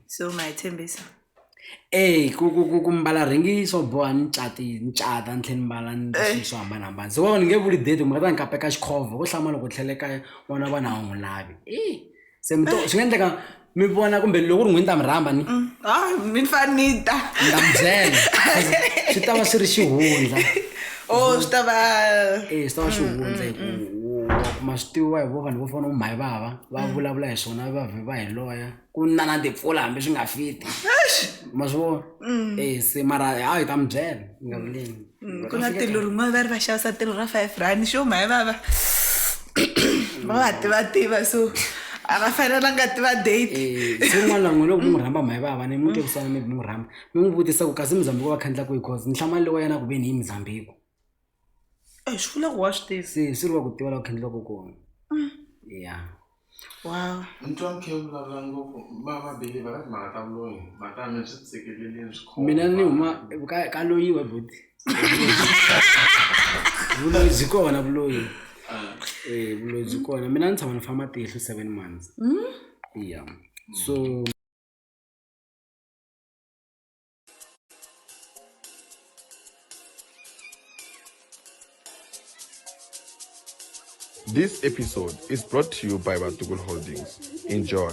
So ma hi tshembisa. E ku mbala rhingi swo boha ni cati ni cata ni tlhela ni mbala ni swilo swo hambanahambana se wa ni nge vuli date mhaka ta ni kapeka xikhovha ko hlamala loko tlhela ekaya n'wana wa vanhu a wu n'wi lavi se mi to swi nga endleka mi vona kumbe loko ri n'wini ta mi rhamba ni Ah, mi fane ni ta. Ni ta mi byela swi ta va swi ri xihundla. Oh, swi ta va E swi ta va xihundla hi ku wa kuma swi tiviwa hi vo vanhu vo fana na vo mhayivava va vulavula hi swona va vhe va hi loya ku na na timpfula hambi swi nga fiti ma swi vona e se mara a hi ta mi byela mi nga vileli. Ku na tilo rin'wana va ri va xavisa tilo ra 5 rand xo mhayivava va va tiva tiva so a va fanelanga tiva date. Se un'wana la n'wina loko mi n'wi rhamba mhayivava ni n'wi twe maybe mi n'wi rhamba mi n'wi vutisa ku kasi Mozambique va khandla kwihi cause ni hlamale wa yena ku ve ni hi Mozambique. Eh, swi vula ku wa swi tiva. Se swi ri wa ku tiva la ku khandliwaka kona. Ya. Wow. Ni twa mi kha mi vulavula ngopfu va va believer ka timhaka ta vuloyi mhaka ya mina swi tshikelelini swi khoma. Mina ni huma ka loyiwa buti. Vuloyi byi kona vuloyi. Eh vuloyi byi kona mina ni tshama ni fa matihlo 7 months. Ya. So This episode is brought to you by Batukul Holdings. Enjoy.